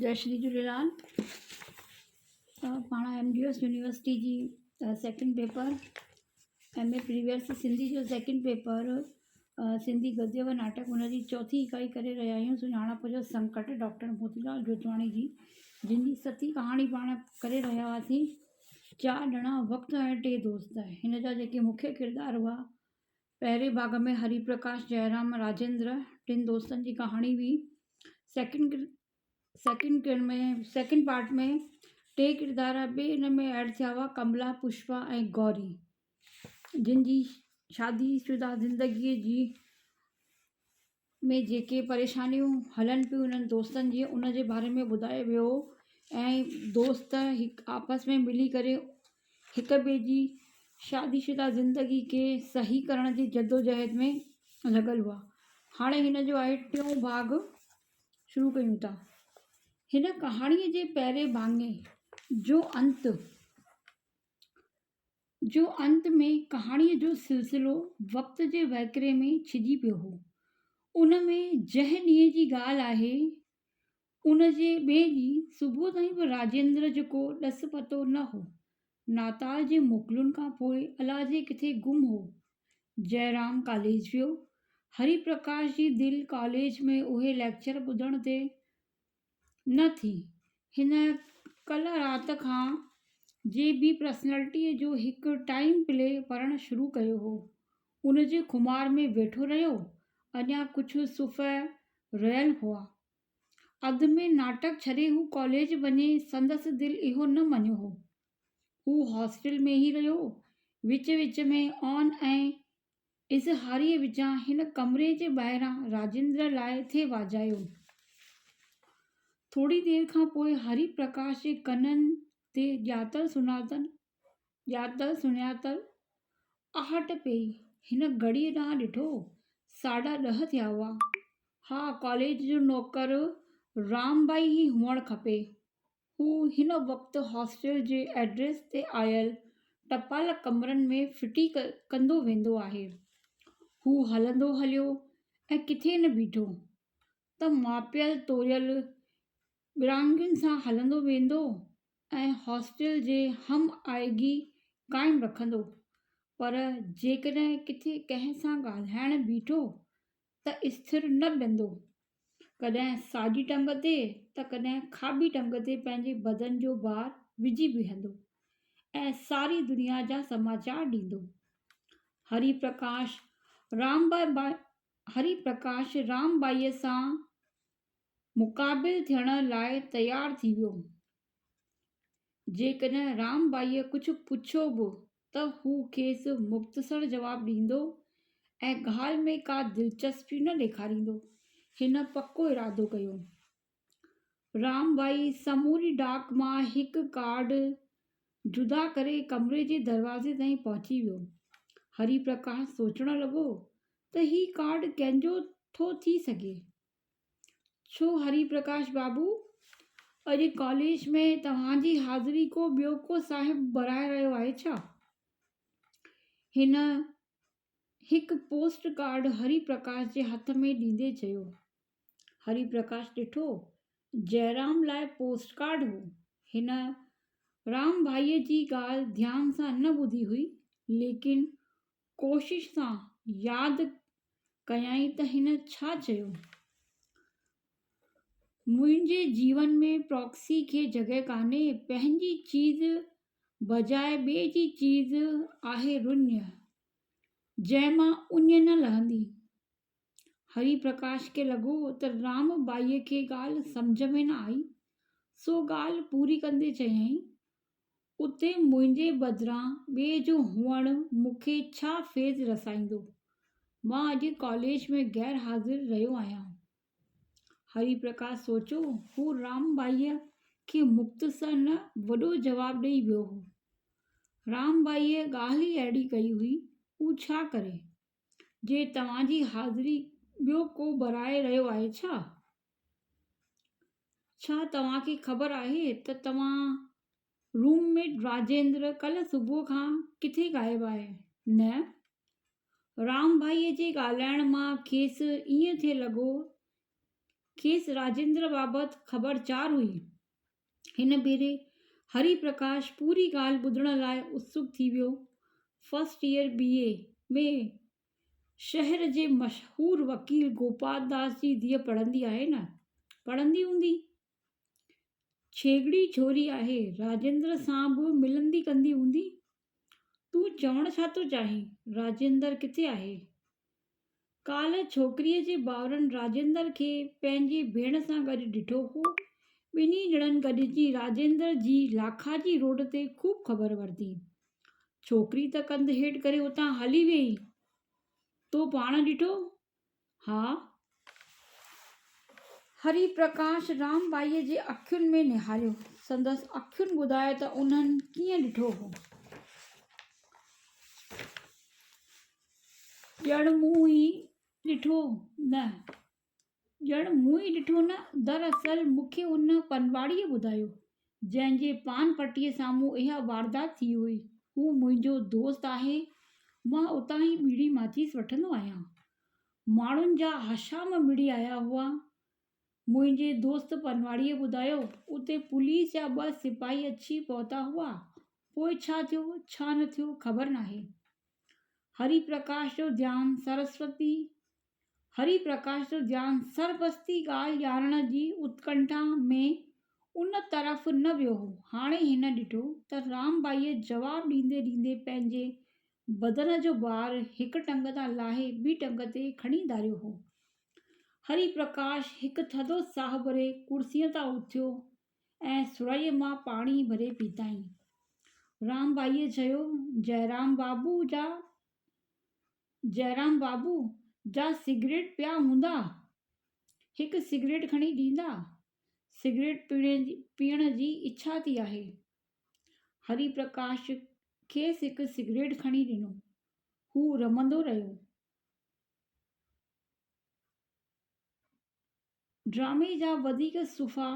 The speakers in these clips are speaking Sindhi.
جئي شري جهوليلال. پاڻ ايم ڊي ايس يونيورسٽي جي second paper M A previous Sindhi جو سيڪنڊ پيپر سنڌي گديه و ناٽڪ ان جي چوٿين اڪائي ڪري رهيا آهيون سڃاڻپ جو سنڪٽ ڊاڪٽر موتي لال جوتواڻي جي جن جي ستين ڪهاڻي پاڻ ڪري رهيا هئاسين چار ڄڻا وقت ۽ ٽي دوست هن جا جيڪي مکيه ڪردار هئا پهرين ڀاڳ ۾ هري پرڪاش، جئرام، راجيندر ٽن دوستن جي ڪهاڻي هئي. سيڪنڊ سيڪنڊ ڪر ۾ سيڪنڊ پارٽ ۾ ٽي ڪردار ٻئي ان ۾ ايڊ ٿيا هئا ڪملا، پشپا ۽ گوري جن جي شادي شده زندگيء جي ۾ جيڪي پريشانيون هلن پيون انهن دوستن جي ان جي باري ۾ ٻڌايو ويو هو ۽ دوست هڪ آپس ۾ ملي ڪري هڪ ٻئي جي شادي شده زندگي کي صحيح ڪرڻ جي جدوجهد ۾ لڳل هئا هاڻي هن جو آهي ٽيون ڀاڳ شروع ڪيون ٿا هن ڪهاڻيء جي پهرين ڀاڱي جو انت جو انت ۾ ڪهاڻيء جو سلسلو وقت جي وهڪري ۾ ڇڄي پيو هو. ان ۾ جنهن ڏينهن جي ڳالهه آهي، ان جي ٻئي ڏينهن صبح تائين به راجيندر جو ڪو ڏس پتو نه هو. ناتال جي موڪلن کان پوء الاجي ڪٿي گم هو. جئرام ڪاليج ويو. هري پرڪاش جي دل ڪاليج ۾ اهي ليڪچر ٻڌڻ تي نه ٿي. هن ڪلهه رات کان جي بي پرسنلٽيء جو هڪ ٽائيم پلي پڙهڻ شروع ڪيو هو. ان جي خمار ۾ ويٺو رهيو. اڃا ڪجهه صفحا رهيل هئا. اڌ ۾ ناٽڪ ڇڏي هو ڪاليج وڃي سندس دل اهو نه مڃيو هو. هو هاسٽل ۾ ئي رهيو. وچ وچ ۾ آن ۽ اظهاريء وچان هن ڪمري جي ٻاهران راجيندر لاء ٿي واجهايو. ٿوري دير کان پوء هري پرڪاش جي ڪنن تي ڄاتل سڃاتل ڄاتل سڃاتل آهٽ پيئي. هن گهڙيء ڏانهن ڏٺو. ساڍا ڏهه ٿيا هئا. ها، ڪاليج جو نوڪر رام ڀائي ئي هئڻ کپي. هو هن وقت هاسٽل جي ائڊريس تي آيل ٽپال ڪمرن ۾ ڦٽي ڪندو ويندو آهي. هو هلندو هليو ۽ ڪٿي نه بيٺو ته ماپيل توريل ٻرانگهين سان هلندو ويندو ۽ هاسٽل جي هم آهنگي قائم رکندو پر جيڪڏهن ڪٿي ڪنهن سان ڳالهائڻ بيٺو ته اسٿر نه بيهندو. ڪڏهن ساڄي ٽنگ تي ته ڪڏهن کاٻي ٽنگ تي پنهنجي بدن جو بار وجهي بيهندو ۽ ساري دنيا جا سماچار ڏيندو. هري پرڪاش رام هري پرڪاش رام ٻائيء سان مقابل ٿيڻ لاء تيار ٿي ويو. جيڪڏهن رام ٻائيء ڪجهه پڇيو به ته هو کيس مختصر جواب ڏيندو ۽ ڳالهه ۾ ڪا دلچسپي نه ڏيکاريندو. هن پڪو ارادو ڪيو. رام ٻائي سموري ڊاڪ مان هڪ ڪارڊ جدا ڪري ڪمري جي دروازي تائين پهچي ويو. هري پرڪاش سوچڻ لڳو ته هي ڪارڊ ڪنهن جو ٿو ٿي سگهي؟ ڇو هري پرڪاش بابو، اڄ ڪاليج ۾ توهان جي حاضري ڪو ٻيو ڪو صاحب ڀرائي رهيو آهي ڇا؟ هن هڪ پوسٽ ڪارڊ هري پرڪاش جي هٿ ۾ ڏيندي چيو. هري پرڪاش ڏٺو، جئرام لاء پوسٽ ڪارڊ هو. هن رام ڀائيء جي ڳالهه ڌيان سان نه ٻڌي هئي، ليڪن ڪوشش سان ياد ڪيائين ته هن ڇا چيو. منهنجي جيون ۾ پراڪسي کي جڳهه ڪانهي. پنهنجي چيز بجاء ٻئي جي چيز آهي رڃ، جنهن مان اڃ نه لهندي. هري پرڪاش کي لڳو ته رام ٻائيء کي ڳالهه سمجهه ۾ نه آئي، سو ڳالهه پوري ڪندي چيائين، اتي منهنجي بدران ٻئي جو هئڻ مون کي ڇا فيض رسائيندو؟ مان اڄ ڪاليج ۾ غير حاضر رهيو آهيان. هري پرڪاش سوچيو، هو رام ٻائيء کي مختصر نه وڏو جواب ڏئي ويو هو. رام ٻائيء ڳالهه ئي اهڙي ڪئي هئي، هو ڇا ڪري؟ جي توهان جي حاضري ٻيو ڪو ڀرائي رهيو آهي ڇا؟ ڇا توهان کي خبر آهي ته توهان روم ميٽ راجيندر ڪلهه صبح کان ڪٿي غائب آهي؟ نه. رام ڀائيء جي ڳالهائڻ مان کيس ائين ٿي لڳو کيس راجيندر بابت خبر چار هئي. هن ڀيري هري پرڪاش پوري ڳالهه ٻڌڻ لاء اتسڪ ٿي ويو. فرسٽ ايئر بي اي ۾ شهر جي مشهور وڪيل گوپال داس جي ڌيء پڙهندي آهي نه؟ پڙهندي هوندي. ڇيڳڙي ڇوري آهي، راجيندر سان به ملندي ڪندي هوندي. تون چوڻ ڇا ٿو چاهين؟ راجيندر ڪٿي آهي؟ ڪالهه ڇوڪريء جي ڀائرن راجيندر کي پنهنجي ڀيڻ سان گڏ ڏٺو هو. ٻنهي ڄڻن گڏجي راجيندر جي لاکاجي روڊ تي خوب خبر ورتي. ڇوڪري ته ڪنڌ هيٺ ڪري اتان هلي ويئي. تو پاڻ ڏٺو؟ ها. هري پرڪاش رام ٻائيء جي اکين ۾ نهاريو. سندس اکين ٻڌايو ته انهن ڪيئن ڏٺو هو. ڄڻ مون ئي ڏٺو نه. ڄڻ مون ئي ڏٺو نه. دراصل مون کي ان پنواڙيء ٻڌايو، جنهن جي پان پٽيء سامهون اها واردات ٿي هئي. هو منهنجو دوست آهي. مان اتان ئي ٻيڙي ماچيس وٺندو آهيان. ماڻهن جا هشام مڙي آيا هئا. منهنجي دوست پنواڙيء ٻڌايو، اتي پوليس جا ٻه سپاهي اچي پهتا هئا. پوء ڇا ٿيو، ڇا نه ٿيو، خبر ناهي. هري پرڪاش جو ڌيان سرسوتي هري پرڪاش جو ڌيان سربستي ڳالهه ڄاڻڻ جي اتڪنٺا ۾ ان طرف نه ويو هو. هاڻي هن ڏٺو ته رام ٻائيء جواب ڏيندي ڏيندي پنهنجي بدن جو بار هڪ ٽنگ تان لاهي ٻي ٽنگ تي کڻي ڌاريو هو. هري پرڪاش هڪ ٿڌو ساهه ڀري ڪرسيء تان اٿيو ۽ سرائيء مان پاڻي ڀري پيتائين. رام ٻائيء چيو، جئرام بابو جا جئرام بابو جا سگريٽ پيا هوندا، هڪ سگريٽ کڻي ڏيندا؟ سگريٽ پيئڻ جي اڇا ٿي آهي. هري پرڪاش کيس هڪ سگريٽ کڻي ڏنو. هو رمندو رهيو. ڊرامي جا وڌيڪ صفحا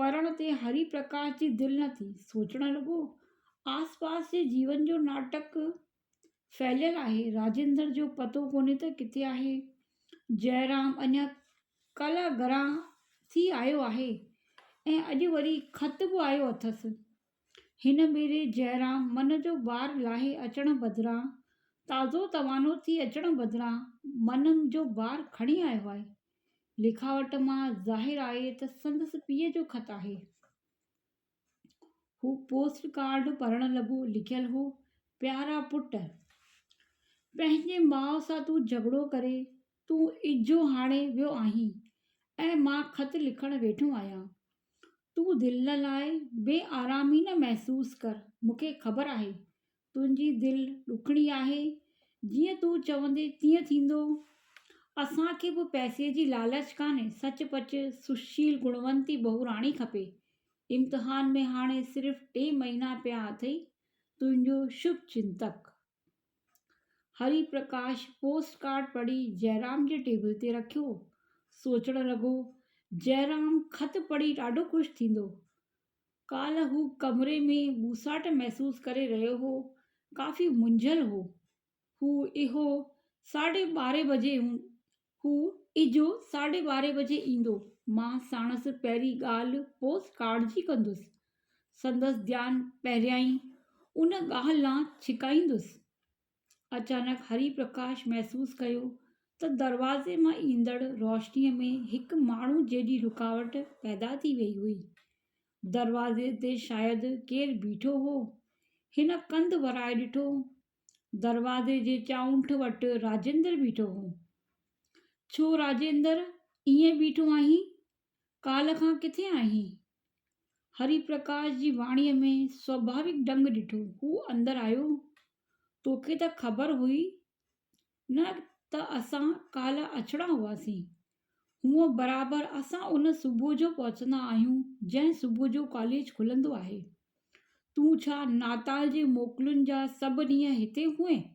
پڙهڻ تي هري پرڪاش جي دل نه ٿي. سوچڻ لڳو، آس پاس جي جيون جو ناٽڪ ڦهليل آهي. راجيندر جو پتو ڪونهي ته ڪٿي آهي. جئرام اڃا ڪالهه گهران ٿي آيو آهي ۽ اڄ وري خط به آيو اٿس. هن ڀيري جئرام من جو بار لاهي اچڻ بدران تازو توانو ٿي اچڻ بدران من جو بار کڻي آيو آهي. لکاوٽ مان ظاهر آهي ته سندس پيء جو خط آهي. هو پوسٽ ڪارڊ پڙهڻ لڳو. لکيل هو، پيارا پٽ! پنهنجي ماء سان تون جهڳڙو ڪري تون اجهو هاڻي ويو آهين ۽ مان خط لکڻ ويٺو آهيان. تون دل نه لاء، بي آرامي نه محسوس ڪر، مون کي خبر آهي، تنهنجي دل ڏکڻي آهي، جيئن تون چوندين تيئن ٿيندو. اسان کي به پئسي جي لالچ ڪانهي، سچ پچ سشيل گڻونتي بهوراڻي کپي. امتحان ۾ هاڻي صرف ٽي مهينا پيا اٿئي، تنهنجو شڀ چنتڪ. هري پرڪاش پوسٽ ڪارڊ پڙهي جئرام جي ٽيبل تي رکيو. سوچڻ لڳو، جئرام خط پڙهي ڏاڍو خوش ٿيندو. ڪالهه هو ڪمري ۾ ٻوساٽ محسوس ڪري رهيو هو، ڪافي منجهيل هو. هو اهو ساڍي ٻارهين بجي هو اجهو ساڍي ٻارهين بجي ايندو. مان ساڻس پهرين ڳالهه پوسٽ ڪارڊ جي ڪندس. سندس ڌيان پهريائين ان ڳالهه ڏانهن ڇڪائيندس. اچانڪ هري پرڪاش محسوس ڪيو ته دروازي مان ايندڙ روشنيء ۾ هڪ ماڻهو جيڏي رڪاوٽ پيدا ٿي ويئي هئي. دروازي تي شايد ڪير بيٺو هو. هن ڪنڌ ورائي ڏٺو. دروازي جي چائونٺ وٽ راجيندر بيٺو هو. ڇو راجيندر، ائين بيٺو آهين؟ ڪالهه کان ڪٿي آهين؟ هري پرڪاش جي واڻيء ۾ سواڀاوڪ ڏنگ ڏٺو. هو اندر آيو. توکي ته خبر هئي نه ته اسان ڪالهه اچڻا هئاسين. هونء برابر اسان ان صبح جو پهچندا آهيون، جنهن صبح جو ڪاليج کلندو آهي. تون ڇا ناتال جي موڪلن جا سڀ ڏينهن هتي هئين؟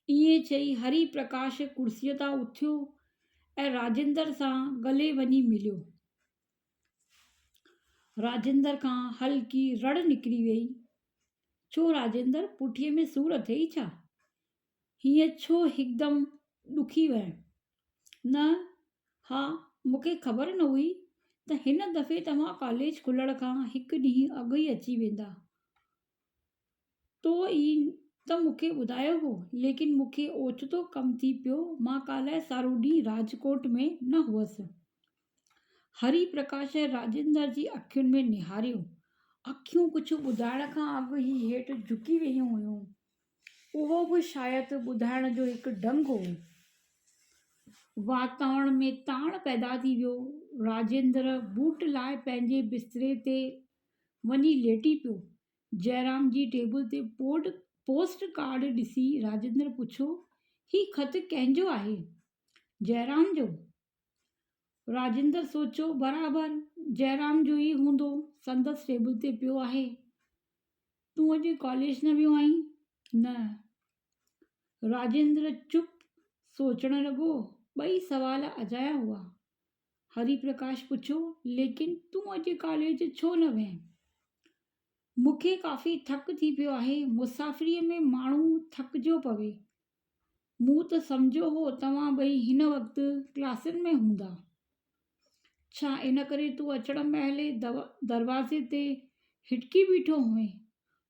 ائين چئي هري پرڪاش ڪرسيء تان اٿيو ۽ راجيندر سان ڳلي وڃي مليو. راجيندر کان هلڪي رڙ نڪري ويئي. ڇو راجيندر، پٺيء ۾ سور اٿئي ڇا؟ هيئن ڇو هڪدم ڏکي وئين؟ نه، ها. مون کي خبر نه هئي ته هن دفعي توهان ڪاليج کلڻ کان هڪ ڏينهن اڳ ئي اچي ويندا. تو ئي ته مون کي ٻڌايو هو، ليڪن مون کي اوچتو ڪم ٿي پيو، مان ڪالهه سارو ڏينهن راجڪوٽ ۾ نه هئس. هري پرڪاش راجيندر جي اکين ۾ نهاريو. اکيون ڪجهه ٻڌائڻ کان اڳ ئي هيٺ جهڪي ويون هيون. اهو به شايد ٻڌائڻ جو هڪ ڍنگ هو. واتاورڻ ۾ تاڻ پيدا ٿي ويو. راجيندر بوٽ لاهي پنهنجي بستري تي وڃي ليٽي پيو. جئرام جي ٽيبل تي پوسٽ ڪارڊ ڏسي راجيندر پڇيو، هي خط ڪنهن جو آهي؟ جئرام جو. راجيندر سوچيو، برابر جئرام جو ئي هوندو، سندس ٽيبل تي پيو آهي. تون اڄ ڪاليج نه ويو آهين؟ نه. راجيندر چپ سوچڻ لڳو. ٻئي سوال اجايا هئا. هري پرڪاش پڇيو، ليڪن تون اڄ ڪاليج ڇو نه وئين؟ مون کي ڪافي ٿڪ ٿي پيو آهي. مسافريء ۾ ماڻهو ٿڪجيو پوي. مون ته سمجهيو هو توهان ٻئي هن وقت ڪلاسن ۾ هوندا. ڇا ان ڪري تون اچڻ مهل ئي دروازي تي هٽڪي بيٺو هئين؟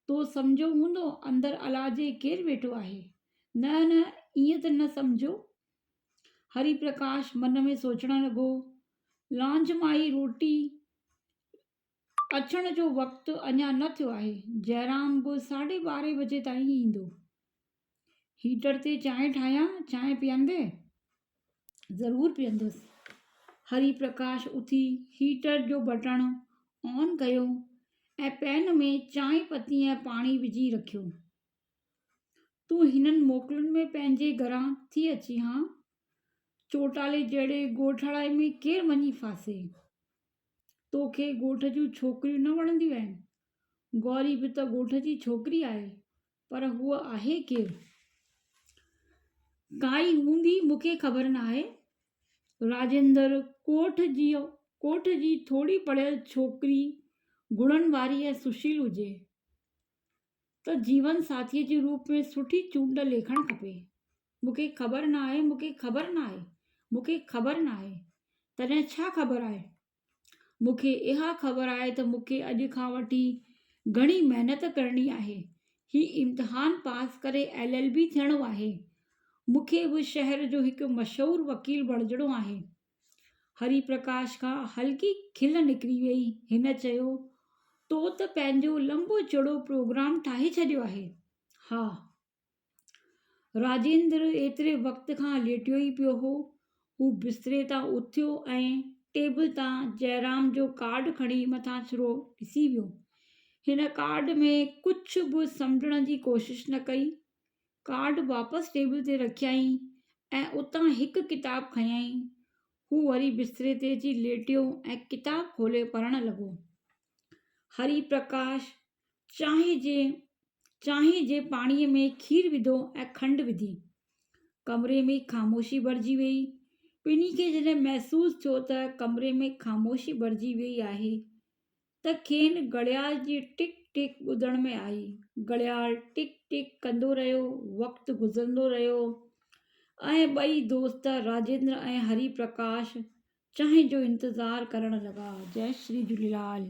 تو سمجهيو هوندو اندر الاجي ڪير ويٺو آهي. نه نه ائين ته نه سمجهيو. هري پرڪاش من ۾ سوچڻ لڳو. لانج مان ئي روٽي اچڻ جو وقت اڃا نه ٿيو آهي. جئرام به ساڍي ٻارهين بجي تائين ايندو. هيٽر تي چانهه ٺاهيان، چانهه پيئندين؟ ضرور پيئندس. هري پرڪاش اٿي هيٽر جو بٽڻ آن ڪيو ۽ پين ۾ چانهه پتي ۽ پاڻي وجهي رکيو. تون هنن موڪلن ۾ پنهنجي گهران ٿي اچين ها؟ چوٽالي جهڙي ڳوٺاڙائي ۾ ڪير وڃي ڦاسي؟ توکي ڳوٺ جون ڇوڪريون نه وڻنديون آهن؟ گوري به ته ڳوٺ جي ڇوڪري آهي. پر هوء آهي ڪير؟ ڪائي هوندي مون کي خبر ناهي. راجيندر ڪوٺ جي ڪوٺ جي ٿوري پڙهيل ڇوڪري گڻن واري ۽ سشيل هجي ته جيون ساٿيء جي روپ ۾ سٺي چونڊ ليکڻ کپي. مون کي خبر ناهي، مون کي خبر ناهي، مون کي خبر ناهي. تڏهن ڇا خبر آهي؟ مون کي اها خبر آهي ته مون کي اڄ کان وٺي گهڻي محنت ڪرڻي آهي. هي امتحان پاس ڪري ايل ايل بي ٿيڻو آهي. مون کي به شهر جو هڪ مشهور وڪيل بڻجڻو آهي. هري پرڪاش کان هلڪي کل نڪري ويئي. هن چيو، تو ته پنهنجو لنبو چوڙو پروگرام ٺاهي ڇڏيو آهي. ها. راجيندر ايتري وقت کان ليٽيو ئي پيو هو. هو بستري تان اٿيو ۽ ٽيبل تان جئرام جو ڪارڊ کڻي مٿاڇرو ڏسي ويو. هن ڪارڊ ۾ ڪجهه به سمجهڻ جي ڪوشش نه ڪئي. ڪارڊ واپس ٽيبل تي رکيائين ۽ اتان هڪ ڪتاب کنيائين. هو وري بستري تي اچي ليٽيو ۽ ڪتاب کولي پڙهڻ لڳو. هري پرڪاش چانهه جي چانهه جي پاڻيء ۾ کير وڌو ۽ کنڊ وڌي. ڪمري ۾ خاموشي ڀرجي ويئي. ٻنهي کي جڏهن محسوس ٿيو ته ڪمري ۾ خاموشي ڀرجي ويئي آهي ته کين گهڙيال جي ٽڪ ٽڪ ٻڌڻ ۾ آئي. گهڙيال ٽڪ ٽڪ ڪندو رهيو. وقت گذرندو رهيو ۽ ٻئي دوست راجيندر ۽ هري پرڪاش چانهه جو انتظار ڪرڻ لڳا. جئه شري جهوليلال.